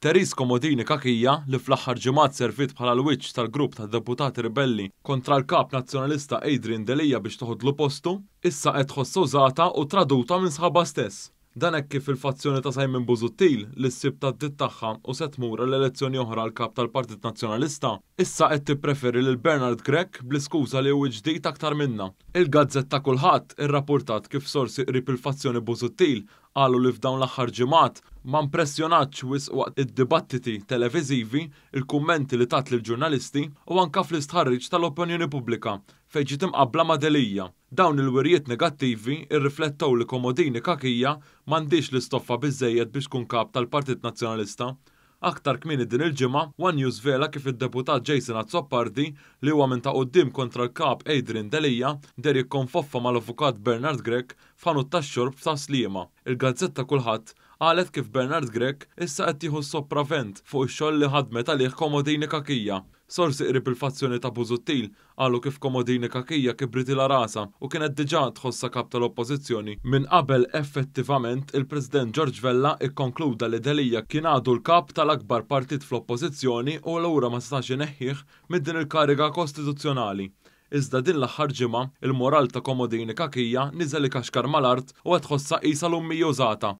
Therese Comodini Cachia, li fl-aħħar ġimgħat serviet bħala l-wiċċ tal-grupp ta' deputati ribelli kontra l-Kap Nazzjonalista Adrian Delia biex toħodlu postu, issa qed tħossha użata u traduta minn sħabha stess. Dan hekk kif il-fazzjoni ta' Simon Busuttil, li s-Sibt għaddiet tagħha u se tmur għal elezzjoni oħra għal Kap tal-Partit Nazzjonalista, issa qed tippreferi lil Bernard Grech bl-iskuża li hu ġdid aktar minnha. Il-gazzetta Kullħadd irrappurtat kif sorsi qrib il-fazzjoni Busuttil qalu li f'dawn l-aħħar ġimgħat ma mpressjonatx wisq waqt id-dibattiti televiżivi, il-kummenti li tat lill-ġurnalisti u anke fl-istħarriġ tal-opinjoni pubblika fejn ġiet imqabbla ma' Delia. Dawn il-wirjiet negattivi rriflettew li Comodini Cachia m'għandhiex l-istoffa biżżejjed biex tkun kap tal-Partit Nazzjonalista. Aktar kmieni din il-ġimgħa, one News żvela kif id-Deputat Jason Azzopardi, li huwa minn ta' quddiem kontra l-Kap Adrian Delia, deher jikkonfoffa mal-Avukat Bernard Grech f'ħanut tax-xorb f'Tas-Sliema. Il-gazzetta Kullħadd qalet kif Bernard Grech issa qed jieħu s-sopravvent fuq ix-xogħol li ħadmet għalih Comodini Cachia. Sorsi qrib il-fazzjoni ta' Busuttil qalu kif Comodini Cachia kibritilha rasha u kienet diġà tħossha kap tal-Oppożizzjoni minn qabel effettivament il-President George Vella kkonkluda li Delia kien għadu l-kap tal-akbar partit fl-Oppożizzjoni u allura ma setax ineħħih minn din il-kariga kostituzzjonali. Iżda din l-aħħar ġimgħa, il-moral ta' Comodini Cachia niżel ikaxkar mal-art u qed tħossha qisha l-ummija użata.